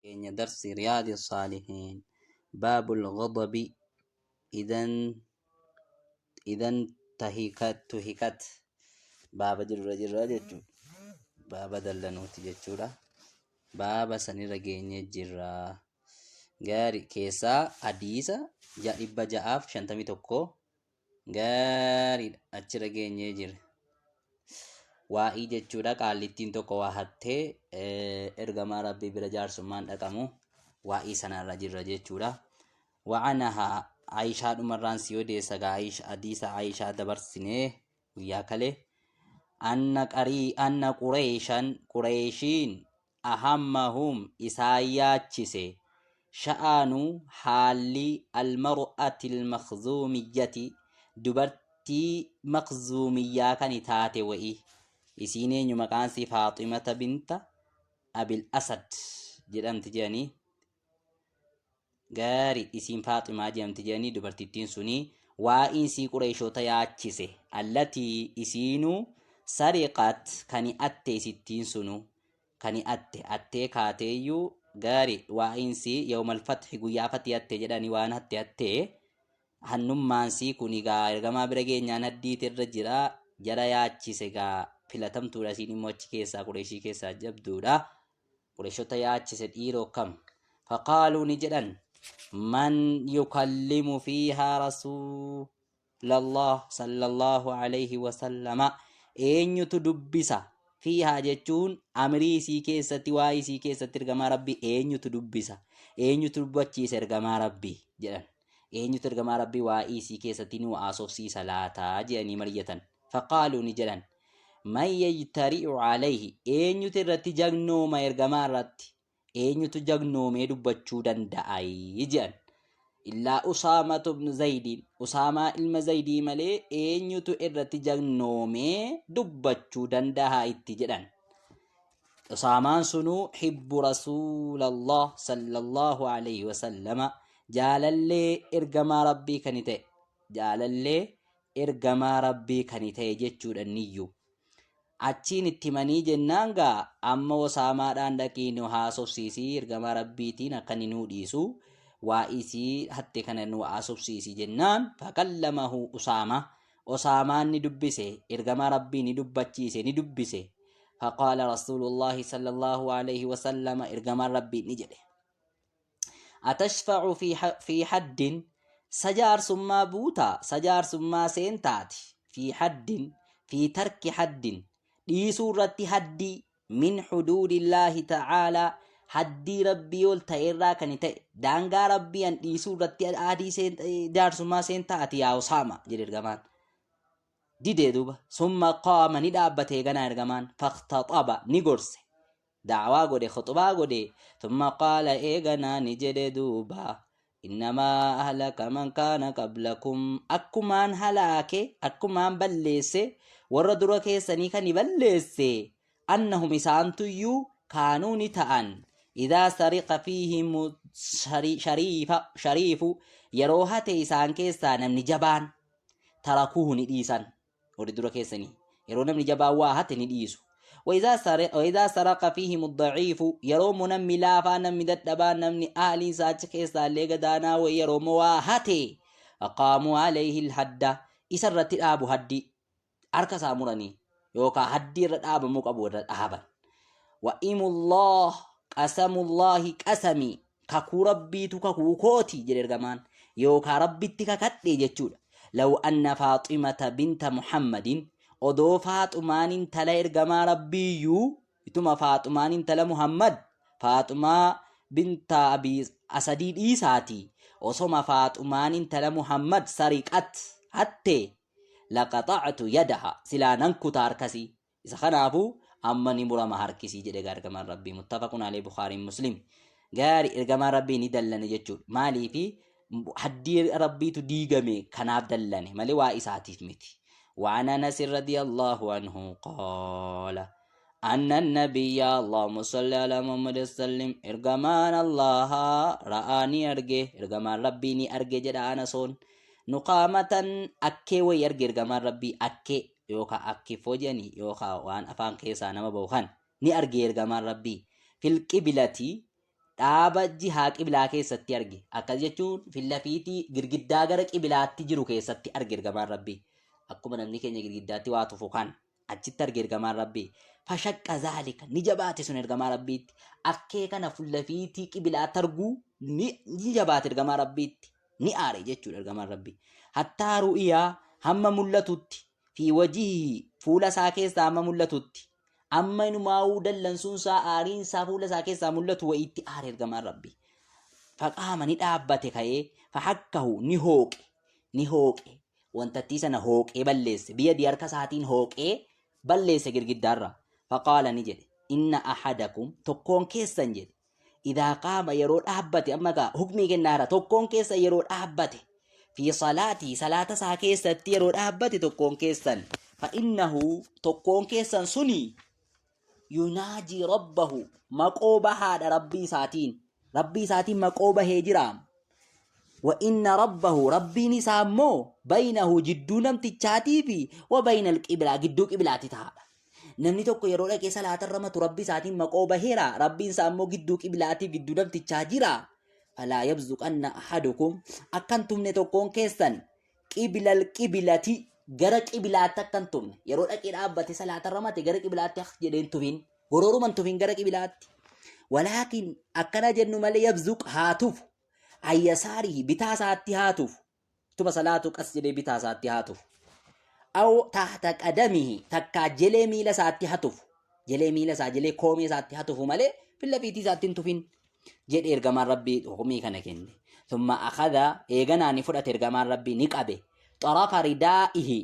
Keenya darsi Riyaadi Saalihiin Baabul Ghadabi idan tahikat tuhikat baaba jirra jirra jechuudha. Baaba dallanuuti jechuudha. Baaba sanirra geenye jirra. Gaari keessaa hadiisa 651 gaariidha achirra geenyee jira. Waa'ii jechuudha qaallittiin tokko waa hattee ergamaa rabbii bira jaarsummaan dhaqamu waa'ii sanarra jirra jechuudha. Wa'anahaa Aayishaa dhumarraan si odeessa gaa hadiisa Aayishaa dabarsinee guyyaa kale. Anna qarii anna Qureeshan Qureeshiin ahammahum isaan yaachise sha'aanu haalli almar'ati almakhzuumiyyati dubartii makhzuumiyyaa kani taate wa'i isiin eenyu maqaan sii Faaximata binta Abil Asad jedhamti jedhanii Gaari isiin Faaximaa jedhamti jedhanii dubartittiin suni waa'iin sii Qureeshoota yaachise allatii isiinuu sariqat kani atte isittiin sunu kani atte attee kaateeyyuu gaari waa'iin sii yawmal fathi guyyaa fathi atte jedhani waan hatte attee hannummaan sii kuni gaa ergamaa bira geenyaan haddiiti irra jira jara yaachise gaa filatamtuudha isiin immoo achi keessaa Qureeshii keessaa jabduudha. Qureeshota yaachise dhiiroo kam? Faqaaluu ni jedhan man yukallimu fiihaa rasuulallah sallallahu alayhi wasallama eenyutu dubbisa fiihaa jechuun amrii isii keessatti waa isii keessatti ergamaa rabbii eenyutu dubbisa eenyutu dubbachiisa ergamaa rabbii jedhan eenyutu ergamaa rabbii waa isii keessatti nu haasofsiisa laataa jedhanii mari'atan faqaaluu ni jedhan Man yajtari'u alayhi eenyutu irratti jagnooma ergamaa irratti eenyutu jagnoomee dubbachuu danda'a jedhan illaa Usaamatu ibn Zaydiin Usaamaa ilma Zaydii malee eenyutu irratti jagnoomee dubbachuu danda'a itti jedhan Usaamaan sunuu hibbu rasuulallah sallallahu alayhi wasallama jaalallee ergamaa rabbii kan ta'e jaalallee ergamaa Rabbii kani ta'e jechuudha inniyyu. Achiin itti himanii jennaan gaa amma Osaamaadhaan dhaqii nu haasofsiisii ergamaa Rabbiitiin akka inni nuu dhiisu waa isii hatte kana nu haasofsiisi jennaan fakallamahu Usaama Osaamaan ni dubbise ergamaa Rabbii ni dubbachiise ni dubbise faqaala rasuulullaahi sallallahu alaihi wasallama ergamaan Rabbii ni jedhe Atashfa'u fi haddin sa jaarsummaa buutaa sa jaarsummaa seentaati fi haddin fi tarki haddin dhiisuu irratti haddii min huduudillaahi ta'aalaa haddii rabbii ol ta'e irraa kan ta'e daangaa rabbii an dhiisuu irratti adii jaarsummaa seentaati yaa Usaama jedhe ergamaan didee duuba summa qaama ni dhaabbate eeganaa ergamaan fakhtaxaba ni gorse da'waa godhe khuxbaa godhe thumma qaala eeganaa ni jedhe duuba innamaa ahlaka man kaana qablakum akkumaan halaake akkumaan balleesse warra dura keessanii kani balleesse annahum isaantuyyuu kaanuu ni ta'an idaa sariqa fiihim shariifu yeroo hate isaan keessaa namni jabaan tarakuuhu ni dhiisan warri dura keessanii yeroo namni jabaan waa hate ni dhiisu. Wayizaa saraqa fiihim daciifu yeroo immoo namni laafaa namni dadhabaa namni ahliin isaa achi keessaa illee gadaanaa wayii yeroo immoo waa hate aqaamuu alayhi alhadda isa irratti dhaabu haddii harka isaa muranii yookaan haddii irra dhaabamuu qabu irra dhaaban. Wa'imullaah qasamullaahi qasamii kakuu rabbiitu kakuu kooti jedhe ergamaan yookaa rabbitti kakadhe jechuudha. Law anna faaximata binta muhammadin odoo faaxumaan intala ergamaa rabbiiyyuu ituma faaxumaan intala muhammad faaxumaa binta abi asadii dhiisaati osoma faaxumaan intala muhammad sariqat hatte laqaxa'tu yadaha silaa nan kuta harkasii Isa kanaafuu amma ni murama harkisii jedhe gaa ergamaan Rabbii muttafaqun alayhi Bukhaariin Muslim. Gaari ergamaan Rabbii ni dallane jechuudha. Maaliifi haddii Rabbiitu diigame kanaaf dallane malee waa isaatiif miti. وعن أنس رضي الله عنه قال أن النبي اللهم صل على محمد وسلم إرجمان الله رآني أرجه إرجمان ربي ني أرجه جدا أنسون نقامة أكي ويرجع إرجمان ربي أكي yookaa akkiffoo jedhanii yookaa waan afaan keessaa nama bahu kan ni arge ergamaan rabbii fil qiblati Dhaaba jihaa qiblaa keessatti arge. Akkas jechuun fillafiitii girgiddaa gara qibilaatti jiru keessatti arge ergamaan Rabbii. Akkuma namni keenya girgiddaatti waa tufu kan achitti arge ergamaan Rabbii. Fashaqqa zaalika ni jabaate sun ergamaa Rabbiitti. Akkee kana fullafiitii qibilaatti arguu ni jabaate ergamaa Rabbiitti. Ni aare jechuudha ergamaan Rabbii. Hattaa ru'iyaa hamma mul'atutti fi wajihi fuula isaa keessaa hamma mul'atutti amma inumaa'uu dallansuun isaa aariin isaa fuula isaa keessaa mul'atu wayiitti aare ergamaan Rabbii. Faqaama ni dhaabbate ka'ee fahakkahu ni hooqe ni hooqe wantattii sana hooqee balleesse biyya harka isaatiin hooqee balleesse girgiddaarraa. Faqaala ni jedhe inna ahadakum tokkoon keessan jedhe idaa qaama yeroo dhaabbate amma gaa hukmii kennaara tokkoon keessan yeroo dhaabbate fi salaatii salaata isaa keessatti yeroo dhaabbate tokkoon keessan fa innahu tokkoon keessan suni yunaajii rabbahu maqoo bahaadha rabbii isaatiin rabbii isaatiin maqoo bahee jira wa inna rabbahu rabbiin isaa immoo baynahu jidduu namtichaatii fi wa bayna alqiblaa gidduu qiblaati tahaadha Namni tokko yeroo dhaqee salaata irra matu rabbi isaatiin maqoo baheera. Rabbiin isaa immoo gidduu qiblaatiif gidduu namtichaa jira. Falaa yabzuqanna ahadukum akka hin tumne tokkoon keessan qibilal qibilati gara qibilaatti akka hin tumne yeroo dhaqee dhaabbate salaata irra mate gara qibilaatti akka jedhee hin tufin gorooruma hin tufin gara qibilaatti. Walaakin akkana jennu malee yabzuq haa tufu ayyasaarihi bitaa isaatti haa tufu tuma salaatu qas jedhee bitaa isaatti haa tufu. Aw tahta qadamihi takkaa jelee miila isaatti haa tufu. Jelee miila isaa jelee koomee isaatti haa tufu malee filla fiitii isaatti hin tufin jedhe ergamaan rabbii hukumii kana kenne. Thumma akhadha eeganaa ni fudhate ergamaan rabbii ni qabe. Xarafa ridaa'ihi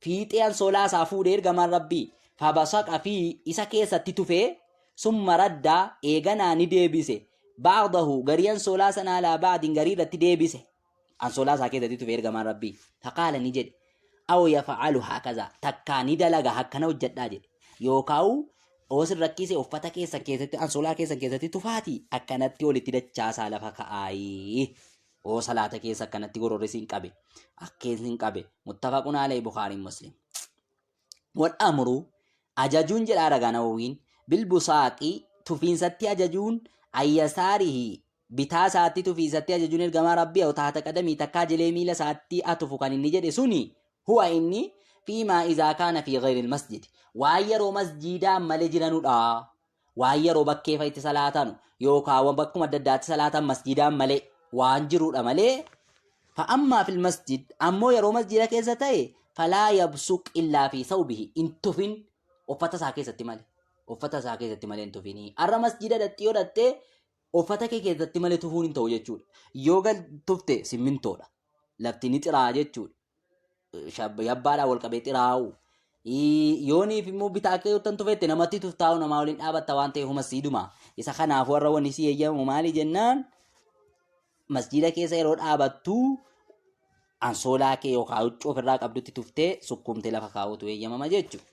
fiixee ansoolaa isaa fuudhee ergamaan rabbii fabasaqa fi isa keessatti tufee summa raddaa eeganaa ni deebise. Ba'dahu garii ansoolaa sanaa alaa ba'din garii irratti deebise. Ansoolaa isaa keessatti tufe ergamaan Rabbii. Faqaala ni jedhe. Aw yafa'alu hakaza takkaa ni dalaga akkana hojjedhaa jedhe. Yookaa'u oo sin rakkise uffata keessan keessatti ansoolaa keessan keessatti tufaati akkanatti walitti dachaasaa lafa ka'aayii. Oo salaata keessa akkanatti gororri sin qabe akkeen sin qabe muttafaqun alayhi Bukhaarii Muslim. Wal amru ajajuun jedhaa ragaa Nawawiin bilbusaaqi tufiinsatti ajajuun ayyasaarihi bitaa isaatti tufiisatti ajajuun ergamaa Rabbii aw tahta qadamii takkaa jelee miila isaatti atufu kan inni jedhe suni huwa inni fiimaa izaa kaana fi ghayril masjid waan yeroo masjiidaan malee jiranudha waan yeroo bakkee fa itti salaatanu yookaan waan bakkuma adda addaatti salaatan masjiidaan malee waan jirudha malee fa ammaa fil masjid ammoo yeroo masjiida keessa ta'e falaa yabsuq illaa fi sawbihi hin tufin uffata isaa keessatti malee uffata isaa keessatti malee hin tufinii arra masjiida dhaxxii yoo dhaxxee Uffata kee keessatti malee tufuun hin ta'u jechuudha. Yoo gal tufte simmintoodha. Lafti ni xiraa'a jechuudha. Yabbaadhaan wal qabee xiraa'u. Yooniif immoo bitaa kee yoo tufette namatti tuftaa'u namaa waliin dhaabatta waan ta'eef huma siiduma. Isa kanaaf warra wanni si eeyyamu maali jennaan masjiida keessa yeroo dhaabattu ansoolaa kee yookaan huccuu ofirraa qabdutti tuftee sukkuumtee lafa kaa'utu eeyyamama jechuudha.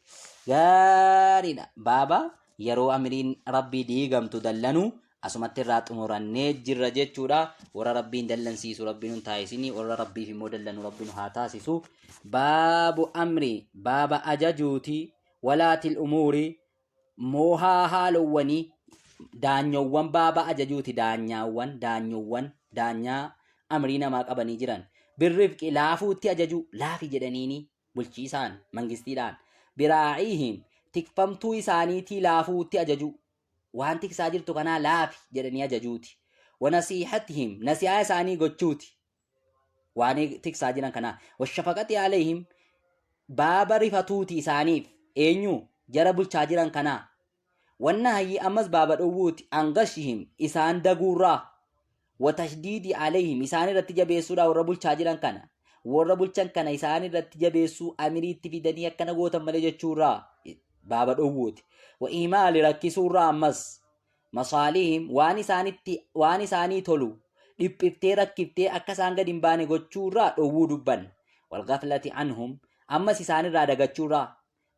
Gaariidha. Baaba yeroo amiriin rabbii diigamtu dallanuu asumatti irraa xumurannee jirra jechuudha. Warra rabbiin dallansiisu rabbiin nun taasisini warra rabbiif immoo dallanu rabbiin haa taasisu. Baabu amri baaba ajajuuti walaatil umuuri Moohaa haalowwanii, daanyowwan baaba ajajuuti daanyaawwan, daanyowwan, daanyaa amrii namaa qabanii jiran. Birrifqi laafuutti ajajuu, laafi jedhaniini bulchiisaan, mangistiidhaan. Biraa'iihim tikfamtuu isaaniitii laafuutti ajajuu. Waan tiksaa jirtu kanaa laafi jedhanii ajajuuti. Wanasiihatihim nasihaa isaanii gochuuti. Waan tiksaa jiran kanaa. Washafaqati alayhim baaba rifatuuti isaaniif eenyu jara bulchaa jiran kanaa. Wanna hayyi ammas baaba dhowwuuti an gashihim isaan daguurraa watashdiidi alayhim isaan irratti jabeessuudhaa warra bulchaa jiran kana. Warra bulchan kana isaan irratti jabeessuu amiriitti fidanii akkana gootan malee jechuurraa baaba dhowwuuti. Wa imaali rakkisuurraa ammas masaalihim waan isaanitti waan isaanii tolu dhiphiftee rakkiftee akka isaan gad hin baane gochuu irraa dhowwuu dubbanna. Walghaflati anhum ammas isaan irraa dagachuu irraa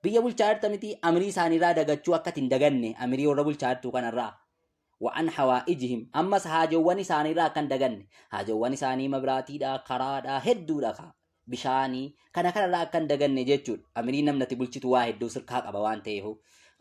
biyya bulchaa jirta miti amrii isaanii irraa dagachuu akka hin daganne amirii warra bulchaa jirtu kanarraa. Wa an hawaa'ijihim ammas haajowwan isaanii irraa akka hin daganne haajowwan isaanii mabraatiidha karaadha hedduudha kaa bishaanii kana kanarraa akka hin daganne jechuudha. Amirii namnati bulchitu waa hedduu sirkaa qaba waan ta'eef.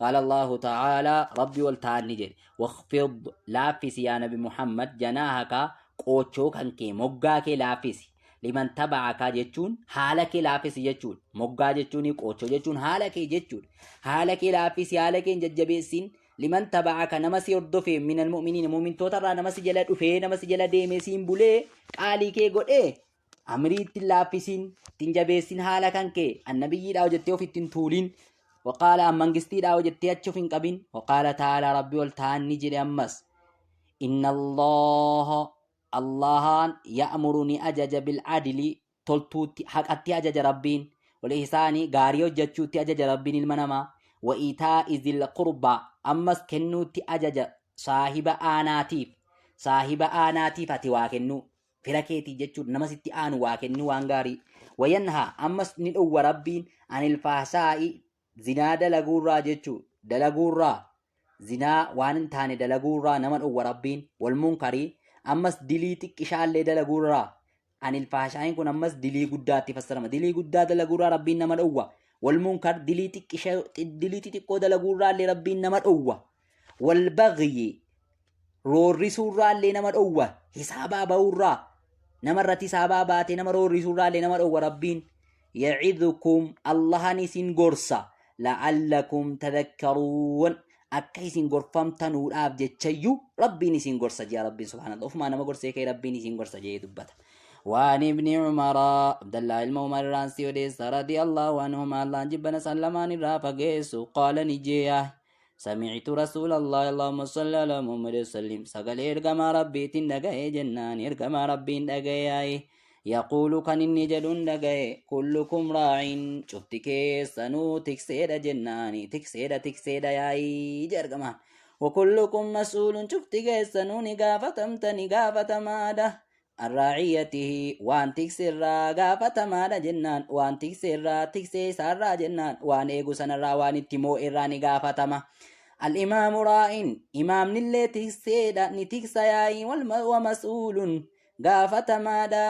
Qaala Allaahu ta'aalaa, Rabbi ol ta'aan ni jedhe, Wakhfid, laaffisi yaa Nabi Muhammad, janaahaka, qoochoo kan kee, moggaa kee laaffisi. Liman taba'aka jechuun haala kee laaffisi jechuudha. Moggaa jechuun qoochoo jechuun haala kee jechuudha. Haala kee laaffisi, haala kee hin jajjabeessin. Liman taba'aka nama si hordofe minal mu'miniina mu'mintoota irraa nama si jala dhufee nama si jala deemee siin bulee qaalii kee godhee Amrii itti hin laaffisin, itti hin jabeessin haala kan kee annabiyyiidhaa hojjettee of itti hin tuulin. Waqaala mangistiidhaa hojjettee achi of hin qabin. Waqaala ta'ala rabbi ol ta'an ni jedhe ammas. Inna Allaha Allahaan ya'muru ni ajaja bil adli toltuutti haqatti ajaja rabbiin. Wal ihsaani gaarii hojjechuutti ajaja rabbiin ilma namaa. Wa iitaa'i zil qurbaa ammas kennuutti ajaja saahiba aanaatiif. Saahiba aanaatiif ati waa kennuu. Fira keetii jechuun nama sitti aanu waa kennuu waan gaarii. Wayanhaa ammas ni dhowwa rabbiin anil fahsaa'i zinaa dalaguurraa jechuu dalaguurraa zinaa waan hin taane dalaguurraa nama dhowwa rabbiin wal munkarii ammas dilii xiqqishaallee dalaguurraa anil fahshaa'iin kun ammas dilii guddaatti fassarama dilii guddaa dalaguurraa rabbiin nama dhowwa wal munkar dilii xiqqisha dilii xixiqqoo dalaguurraa illee rabbiin nama dhowwa wal baghyi roorrisuurraallee nama dhowwa hisaabaa ba'uurraa nama irratti hisaabaa baatee nama roorrisuurraallee nama dhowwa rabbiin yacidukum allahan isin gorsa la'allakum tadhakkaruun akka isin gorfamtanuudhaaf jechayyuu rabbiin isin gorsa jea rabbiin subhaanallah ofumaa nama gorsee ka'e rabbiin isin gorsa jee dubbata وعن ابن عمر عبد الله ilma Umar irraan si odeessa رضي الله عنهما اللهم jibbana san lamaan irraa fageessu قال ni jeeya Sami'tu Rasuulallahi Allahumma salli ala Muhammad sallim sagalee ergamaa Rabbiitiin dhaga'ee jennaan ergamaa Rabbiin dhaga'ee yaquulu kan inni jedhuun dhaga'e kullukum raa'in cufti keessanuu tikseedha jennaani tikseedha tikseedha yaa'ii jedhe ergamaan wakullukum mas'uulun cufti keessanuu ni gaafatamta ni gaafatamaadha arraaciyyatihi waan tikseerraa gaafatamaadha jennaan waan tikseerraa tiksee isaarraa jennaan waan eegu sanarraa waan itti moo'erraa ni gaafatama. Al-imaamu raa'in imaamnillee tikseedha ni tiksa yaa'ii wa mas'uulun gaafatamaadha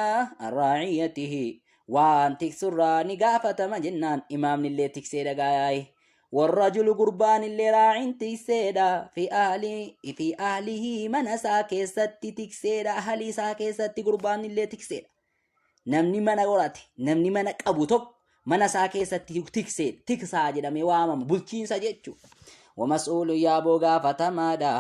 arraaciyyatihi waan tiksurraa ni gaafatama jennaan imaamnillee tikseedha gaayaayi. Warrajulu gurbaanillee raacin tikseedha fi ahli fi ahlihi mana isaa keessatti tikseedha ahlii isaa keessatti gurbaanillee tikseedha. Namni mana horate namni mana qabu tokko mana isaa keessatti tikseedha tiksaa jedhamee waamama bulchiinsa jechuudha. Wamas'uulu yaaboo gaafatamaadha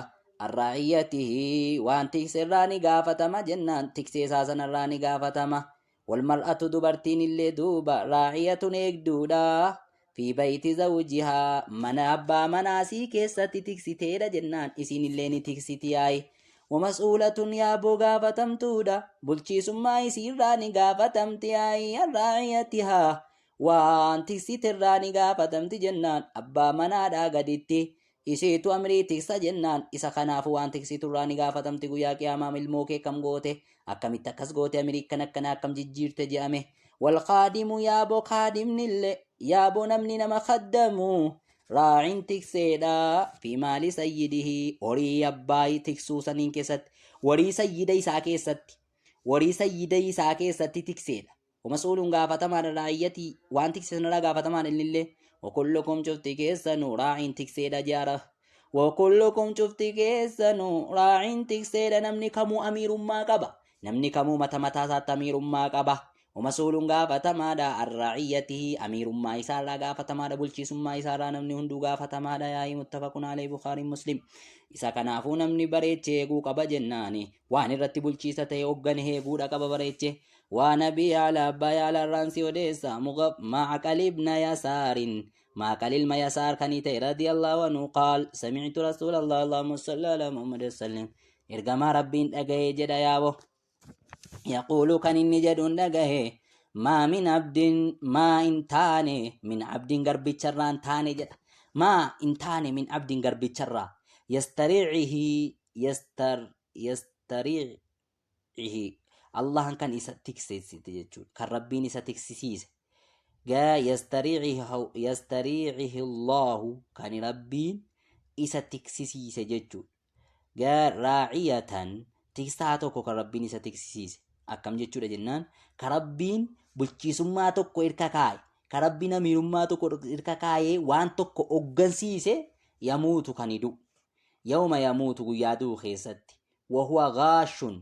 arraaciyyatihi waan tikserraa ni gaafatama jennaan tiksee isaa sanarraa ni gaafatama. Walmar'atu dubartiin illee duuba raaciyatun eegduudha. Fi bayti zawjihaa mana abbaa manaasii keessatti tiksiteedha jennaan isiin illee ni tiksiti yaa'i. Wamas'uulatun yaaboo gaafatamtuudha. Bulchiisummaa isiirraa ni gaafatamti yaa'i arraaciyatihaa waan tiksiterraa ni gaafatamti jennaan abbaa manaadhaa gaditti Isiitu amrii tiksa jennaan isa kanaafu waan tiksiturraa ni gaafatamti guyyaa qiyaamaa ilmoo kee akkam goote akkamitti akkas goote amirii akkana akkanaa akkam jijjiirte je'ame wal kaadimu yaaboo kaadimnille yaaboo namni nama kaddamu raacin tikseedha fi maali sayyidihi horii abbaa tiksuu saniin keessatti horii sayyida isaa keessatti horii sayyida isaa keessatti tikseedha Wamas'uulun gaafatamaadha raayyatii waan tikse sanarraa gaafatamaadha innillee. Wakullukum cufti keessanuu raaciin tikseedha jaara. Wakullukum cufti keessanuu raaciin tikseedha namni kamuu amiirummaa qaba. Namni kamuu mata mataa isaatti amiirummaa qaba. Wamas'uulun gaafatamaadha arraaciyyatihi amiirummaa isaarraa gaafatamaadha bulchiisummaa isaarraa namni hunduu gaafatamaadha yaa'ii muttafaqun alayhi Bukhaariin Muslim. Isa kanaafuu namni bareechee eeguu qaba jennaani waan irratti bulchiisa ta'e hoggane eeguudha qaba bareechee. Waa nabii yaala abbaa yaala irraan si odeessa mugaf maaqal ibna yasaarin maaqal ilma yasaar kanii ta'e radiyallahu anhu qaal sami'tu rasuulallah allahumma salli ala muhammad sallim ergamaa rabbiin dhaga'ee jedha yaabo yaquulu kan inni jedhuun dhagahe maa min abdin maa hin taane min abdin garbicharraa hin taane jedha maa hin taane min abdin garbicharraa yastariihi yastar yastariihi Allahan kan isa tikseessite jechuudha. Kan Rabbiin isa tiksisiise. Gaa yastariihi Allahu kan Rabbiin isa tiksisiise jechuudha. Gaa raaciyatan tiksaa tokko kan Rabbiin isa tiksisiise. Akkam jechuudha jennaan kan Rabbiin bulchiisummaa tokko irka kaa'e kan Rabbiin amiirummaa tokko irka kaa'ee waan tokko hoggansiise Yamuutu kani du'u, yawma yamuutu guyyaa du'u keessatti, wahuwa ghaashun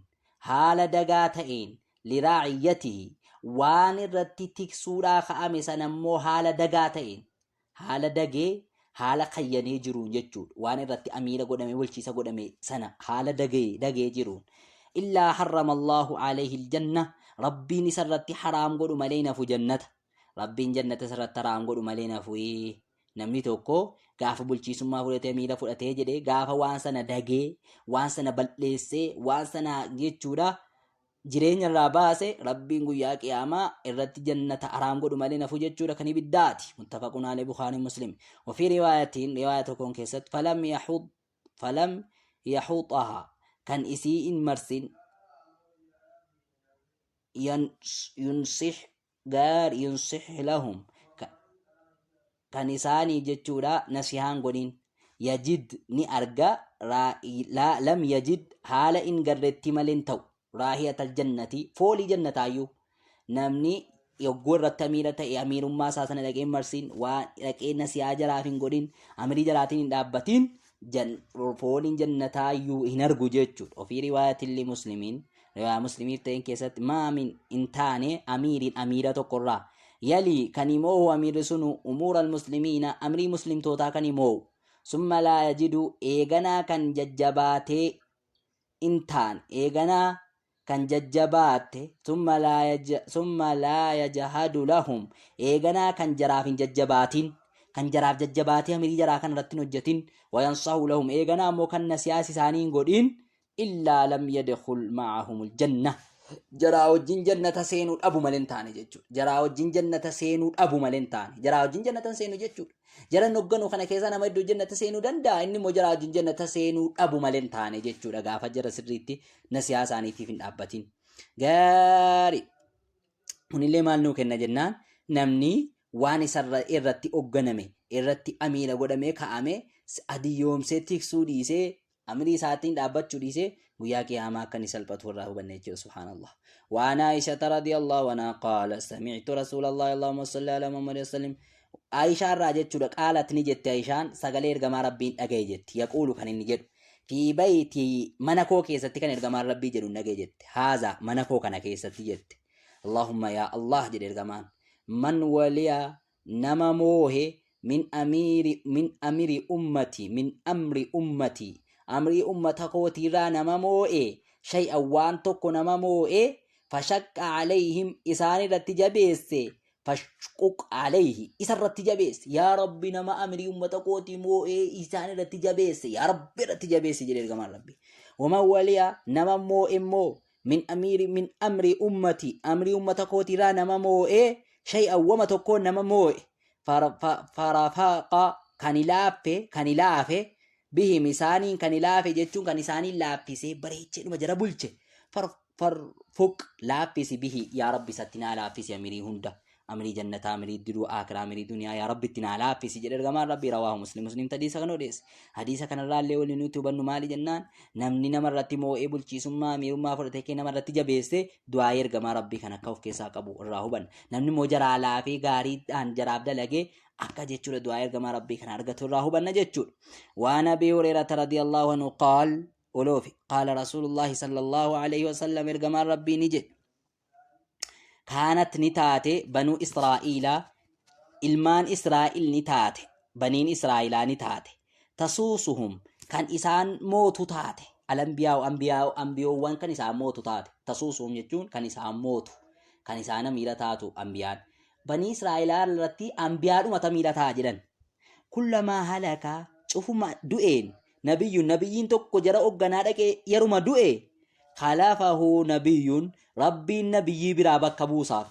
haala dagaa ta'een, liraa'iyyatihi waan irratti tiksuudhaa ka'ame sana immoo haala dagaa ta'een, haala dagee haala kayyanee jiruun jechuudha, waan irratti amiira godhame bulchiisa godhame sana haala dagee jiruun, illaa harrama Allahu alayhi aljanna, Rabbiin isa irratti haraam godhu malee hin hafu jannata. Rabbiin jannata isa irratti haraam godhu malee hin hafu. Namni tokko gaafa bulchiisummaa fudhatee amiira fudhatee jedhee gaafa waan sana dagee waan sana bal'eessee waan sana jechuudha jireenya irraa baase, Rabbiin guyyaa qiyaamaa irratti jannata haraam godhu malee nafu jechuudha, kan ibiddaati. Muttafaqun alayhi, Bukhaarii Muslim. Wafii riwaayatiin, riwaaya tokkoon keessatti, falam yahuxaha kan isii hin marsin, yunsih gaar yunsih lahum kan isaanii jechuudha nasihaan godhin, yajid ni arga, lam yajid haala in garretti malee hin ta'u, raahiyatal jannati foolii jannataayyuu. Namni yogguu irratti amiira ta'e amiirummaa isaa sana dhaqee hin marsin, waan dhaqee nasihaa jaraaf hin godhin, amirii jaraatiin hin dhaabbatin, fooliin jannataayyuu hin argu jechuudha. Ofii riwaayatilli Muslimiin, riwaayaa Muslimiif ta'een keessatti, maamin hin taane amiiriin amiira tokkorraa, yalii kan himoohu amiirri sunu umuura almuslimiina amrii muslimtootaa kan himoohu, summa laa yajidu eeganaa kan jajjabaatee hin taane, eeganaa kan jajjabaatte, summa laa yajhadu lahum eeganaa kan jaraaf hin jajjabaatin, kan jaraaf jajjabaatee amirii jaraa kan irratti hin hojjetin, wayansahu lahum eeganaa ammoo kan nasiyaas isaanii hin godhin, illaa lam yadkhul ma'ahumul janna jaraa wajjin jannata seenuu dhabu malee hin taane jechuudha. Jaraa wajjin jannata seenuu dhabu malee hin taane. Jaraa wajjin jannata hin seenu jechuudha. Jara hogganu kana keessa nama hedduu jannata seenuu danda'a. Inni immoo jaraa wajjin jannata seenuu dhabu malee hin taane jechuudha. Gaafa jara sirriitti nasihaa isaaniitiif hin dhaabbatin. Gaarii. Kunillee maal nuu kenna jennaan, namni waan isarra irratti hogganame, irratti amiira godhamee kaa'ame adiyyoomsee tiksuu dhiisee, amrii isaatiin dhaabbachuu dhiisee, guyyaa qiyaamaa akka inni salphatu irraa hubanne jechuudha. Subhaanallah. Waan Aisha radiyallahu anha qaala sami'tu rasuulallahi allahumma salli ala Muhammad wa sallim. Aishaa irraa jechuudha, qaalat ni jette Aishaan, sagalee ergamaa Rabbiin dhagaye jetti, yaquulu kan inni jedhu, fi bayti mana koo keessatti kan ergamaan Rabbii jedhu dhagaye jette, haaza mana koo kana keessatti jette. Allahumma yaa Allah jedhe ergamaan, man waliya nama moohe, min amiiri min amiri ummati min amri ummati amrii ummata kootiirraa nama moo'e, shay'an waan tokko nama moo'e, fashaqqa alayhim isaan irratti jabeesse, fashquq alayhi isa irratti jabeesse. Yaa Rabbi, nama amrii ummata kootii moo'ee isaan irratti jabeesse, yaa Rabbi irratti jabeesse jedhe ergamaan Rabbi. Waman waliya nama moo'e immoo, min amiiri min amri ummati amrii ummata kootiirraa nama moo'ee, shay'an wama tokko nama moo'e, farafaqa kan ilaaffe, kan ilaafe, bihim isaaniin kan ilaafe jechuun kan isaaniin laaffisee bareechee dhuma jara bulche, farfuq laaffisi, bihi yaa Rabbi isatti naa laaffisi amirii hunda, amirii jannataa, amirii diruu aakiraa, amirii duniyaa, yaa Rabbi itti naa laaffisi jedhe ergamaan Rabbi. Rawaahu Muslim, Muslim hadiisa kana odeesse. Hadiisa kanarraa illee waliin nuti hubannu maali jennaan, namni nama irratti moo'ee bulchiisummaa amiirummaa fudhatee kee nama irratti jabeesse du'aa ergamaa Rabbii kan akka of keessaa qabu irraa hubanna. Namni immoo jaraa laafee gaariidhaan jaraaf dalagee akka jechuudha du'aa ergamaa Rabbii kana argatu irraa hubanna jechuudha. Waan Abii Hureerata radiyallahu anhu qaal oloofi qaala Rasuulullaahi sallallahu alaihi wasallam ergamaan Rabbii ni jedhe, kaanat ni taate banuu Israa'iilaa ilmaan Israa'il ni taate, baniin Israa'ilaa ni taate, tasuusuhum kan isaan mootu taate, alambiyaa'u ambiyaa'u ambiyoowwan kan isaan mootu taate. Tasuusuhum jechuun kan isaan mootu, kan isaan amiira taatu. Ambiyaan banii Israa'ilaa irratti ambiyaadhuma tamiira ta'a jedhan. Kullamaa halaka cufuma du'een, nabiyyun nabiyyiin tokko jara hogganaa dhaqee yeruma du'e, khalafahu nabiyyun Rabbiin nabiyyii biraa bakka buusaaf.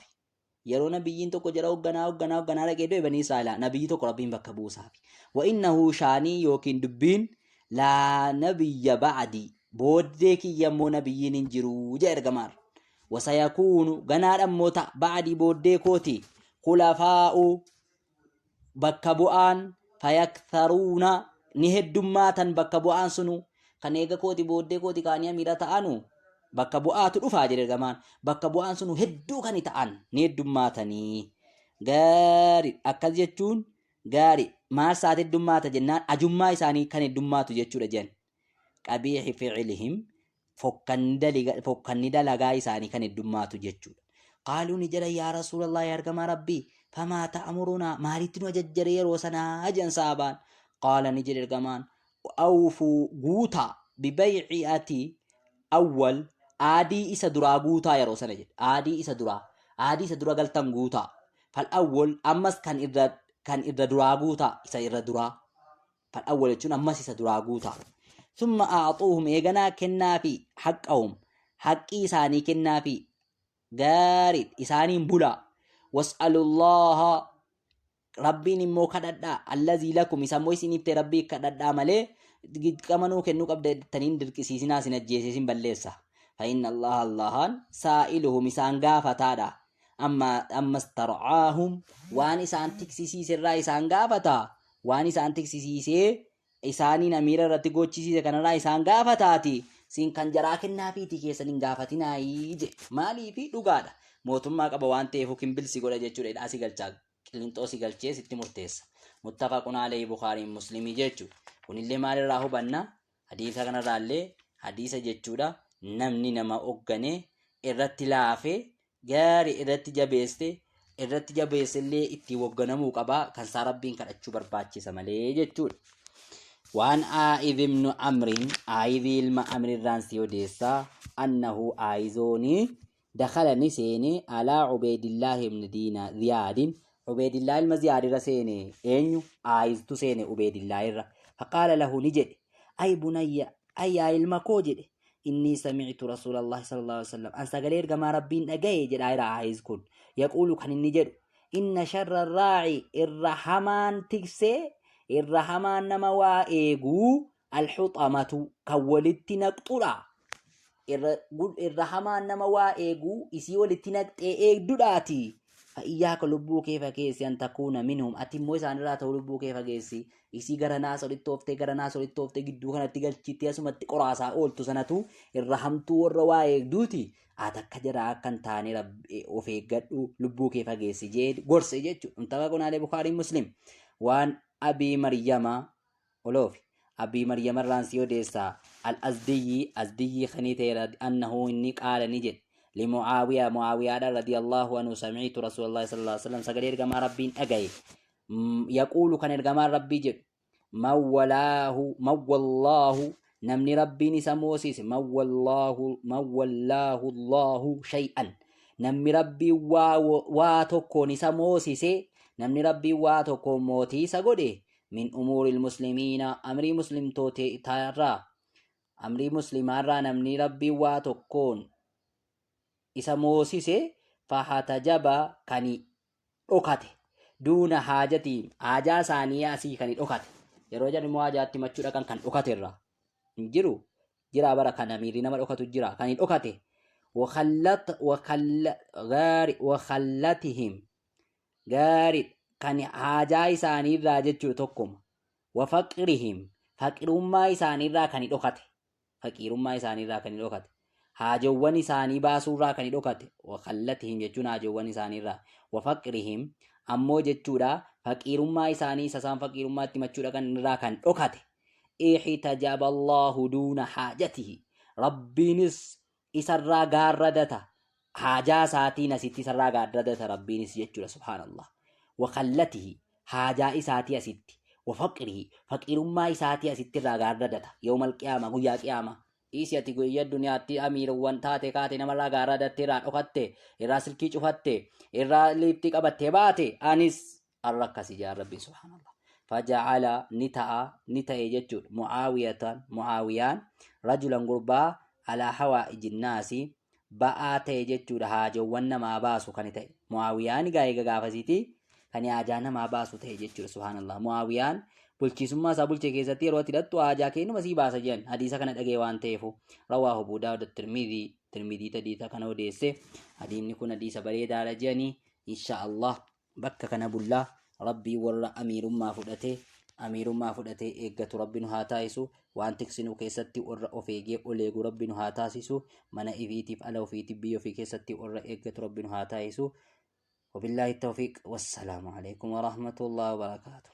Yeroo nabiyyiin tokko jara hogganaa dhaqee du'e, banii Israa'ilaa nabiyyii tokko Rabbiin bakka buusaaf. Wa innahu shaanii yookiin dubbiin, laa nabiyya ba'di booddee kiyya immoo nabiyyiin hin jiru jedhe ergamaan. Wasayakuunu ganaadha immoo ta'a, ba'dii booddee kooti, khulafaa'u bakka bu'aan, fayaktharuuna ni heddummaatan. Bakka bu'aan sunu kan eega kooti booddee kooti kaanii amiira ta'anu bakka bu'aatu dhufaa jedhe ergamaan. Bakka bu'aan sunu hedduu kan ta'an ni heddummaatanii. Gaari, akkas jechuun Gaari maal isaati heddummaata jennaan ajummaa isaanii kan heddummaatu jechuudha jedhan. Qabiixi ficilihim fokkanni dalagaa isaanii kan heddummaatu jechuudha. Qaaluu ni jedhan yaa Rasuulallah yaa ergamaa Rabbii famaa ta'amurunaa maalitti nu ajajjare yeroo sanaa jedhan sahabaan. Qaala ni jedhe ergamaan awfuu guutaa bibayci'ati awwal aadii isa duraa guutaa yeroo sana jedhe aadii isa duraa aadii isa dura galtan guutaa fal awwal ammas kan irra duraa guutaa isa irra duraa fal awwal jechuun ammas isa duraa guutaa summa a'xuuhum eeganaa kennaafi haqqahum haqqii isaanii kennaafi gaarii isaaniin bulaa was'alullaha Rabbiin immoo kadhadhaa allazii lakum isa immoo isiniif ta'e Rabbii kadhadhaa malee dirqama nuu kennuu qabda jettanii hin dirqisiisinaa isin ajjeesee isin balleessa. Fa'inna Allaha Allahaan saa'iluhum isaan gaafataadha. Amma ammas tarcaahum waan isaan tiksisiise irraa isaan gaafata. Waan isaan tiksisiisee isaaniin amiira irratti gochisiise kanarraa isaan gaafataati. Siin kan jaraa kennaafiitii keessan hin gaafatinaayii jedhe. Maaliifi dhugaadha. Mootummaa qaba waan ta'eef kimbilsi godha jechuudha. Hidhaa si galchaa qilinxoo si galchee sitti murteessa. Muttafaqun alayhi Bukhariin Muslimii jechuudha. Kunillee maalirraa hubanna? Hadiisa kanarraallee hadiisa jechuudha. Namni nama hoggane irratti laafe gaarii irratti jabeesse irratti jabeessellee ittiin hogganamuu qaba. Kan isaa Rabbiin kadhachuu barbaachisa malee jechuudha. Waan Aa'idh ibnu Amriin Aa'idhii ilma Amrirraan si odeessaa annahu Aa'izoonii dakhala ni seene alaa Ubeydillaahi ibn Diina Ziyaadin Ubeydillaa ilma Ziyaad irra seene eenyu Aayiztu seene Ubeydillaa irra faqaala lahu ni jedhe ay bunayya ay yaa ilma koo jedhe innii sami'tu rasuulallahi sallallahu alaihi wasallam an sagalee ergamaa rabbiin dhagaye jedhaa jira Aayiz kun yaquulu kan inni jedhu inna sharra raaci irra hamaan tiksee irra hamaan nama waa eeguu alhuxamatu kan walitti naqxudha. Irra hamaan nama waa eeguu isii walitti naqxee eegdudhaati. Fa'iyyaaka lubbuu kee fageessi an takuuna minhum ati immoo isaanirraa ta'uu lubbuu kee fageessi isii gara naas olitti ooftee gara naas olitti ooftee gidduu kanatti galchiitti asumatti qoraasaa ooltu sanatu irra hamtuu warra waa eegduuti ati akka jaraa akka hin taane of eeggadhu lubbuu kee fageessi jee gorse jechuudha. Muttafaqun alayhi Bukhaarii Muslim waan Abii Maryama oloofi Abii Maryama irraan si odeessa al Azdiyyi Azdiyyii kanii ta'e annahu inni qaala ni jedhe limucaawiya mucaawiyaadha radiyallahu anhu sami'tu rasuulallahi sallallahu alaihi wasallam sagalee ergamaa rabbiin dhagaye yaquulu kan ergamaan rabbii jedhu man walaahu man wallaahu namni rabbiin isa moosise man wallaahu man wallaahu allahu shay'an namni rabbiin waa tokkoon isa moosise namni rabbiin waa tokkoon mootii isa godhe min umuuril muslimiina amrii muslimtootaarraa amrii muslimaarraa namni rabbiin waa tokkoon isa moosise fahatajaba kani dhokate duuna haajatiin haajaa isaanii asii kani dhokate yeroo jedhan immoo haajaatti machuu dhaqan kan dhokate irraa hin jiru jira bara kan amiirri nama dhokatu jira kan dhokate wakhallatihim Gaaridha. Kan haajaa isaaniirraa jechuudha tokkuma. Wafaqrihim faqirummaa isaaniirraa kan dhokate. Faqiirummaa isaaniirraa kan dhokate. Haajowwan isaanii baasuurraa kan dhokate. Wakallatihim jechuun haajowwan isaaniirraa. Wafaqrihim ammoo jechuudha faqiirummaa isaanii isa isaan faqiirummaa itti machuu dhaqan irraa kan dhokate. Ihtajaba Allahu duuna haajatihi. Rabbiinis isarraa gaarradata haajaa isaatiin asitti isarraa gaarradata rabbiinis jechuudha subhaanallah wakallatihi haajaa isaatii asitti wafaqrihi faqiirummaa isaatii asitti irraa gaarradata yoomal qiyaama guyyaa qiyaama dhiisi ati guyyaa duniyaatti amiirwwan taate kaate namarraa gaarradatte irraa dhokatte irraa silkii cufatte irraa liiftii qabatte baate anis arra akkasi jaa rabbiin subhaanallah faja'ala ni ta'a ni ta'e jechuudha mucaawiyatan mucaawiyaan rajulan gurbaa alaa hawaa ijinnaasi ba'aa ta'e jechuudha haajowwan namaa baasu kan ta'e mucaawiyaan egaa eega gaafasiiti kan haajaa namaa baasu ta'e jechuudha subhaanallah mucaawiyaan bulchiisummaa isaa bulche keessatti yeroo ati hidhattu haajaa keenuma sii baasa jedhan hadiisa kana dhagee waan ta'eefu rawaahu Abu Daawud Tirmidii Tirmidii hadiisa kana odeesse hadiisni kun hadiisa bareedaadha jedhanii insha Allah Bakka kana bullaa Rabbiin warra amiirummaa fudhatee amiirummaa fudhatee eeggatu Rabbi nu haa taasisu waan tiksinuu keessatti warra of eegee ol eegu Rabbi nu haa taasisu mana ifiitiif ala ofiitiif biyya ofii keessatti warra eeggatu Rabbi nu haa taasisu. Wabillaahi tawfiiq, wassalaamu alaikum warahmatullahi wabarakaatuh.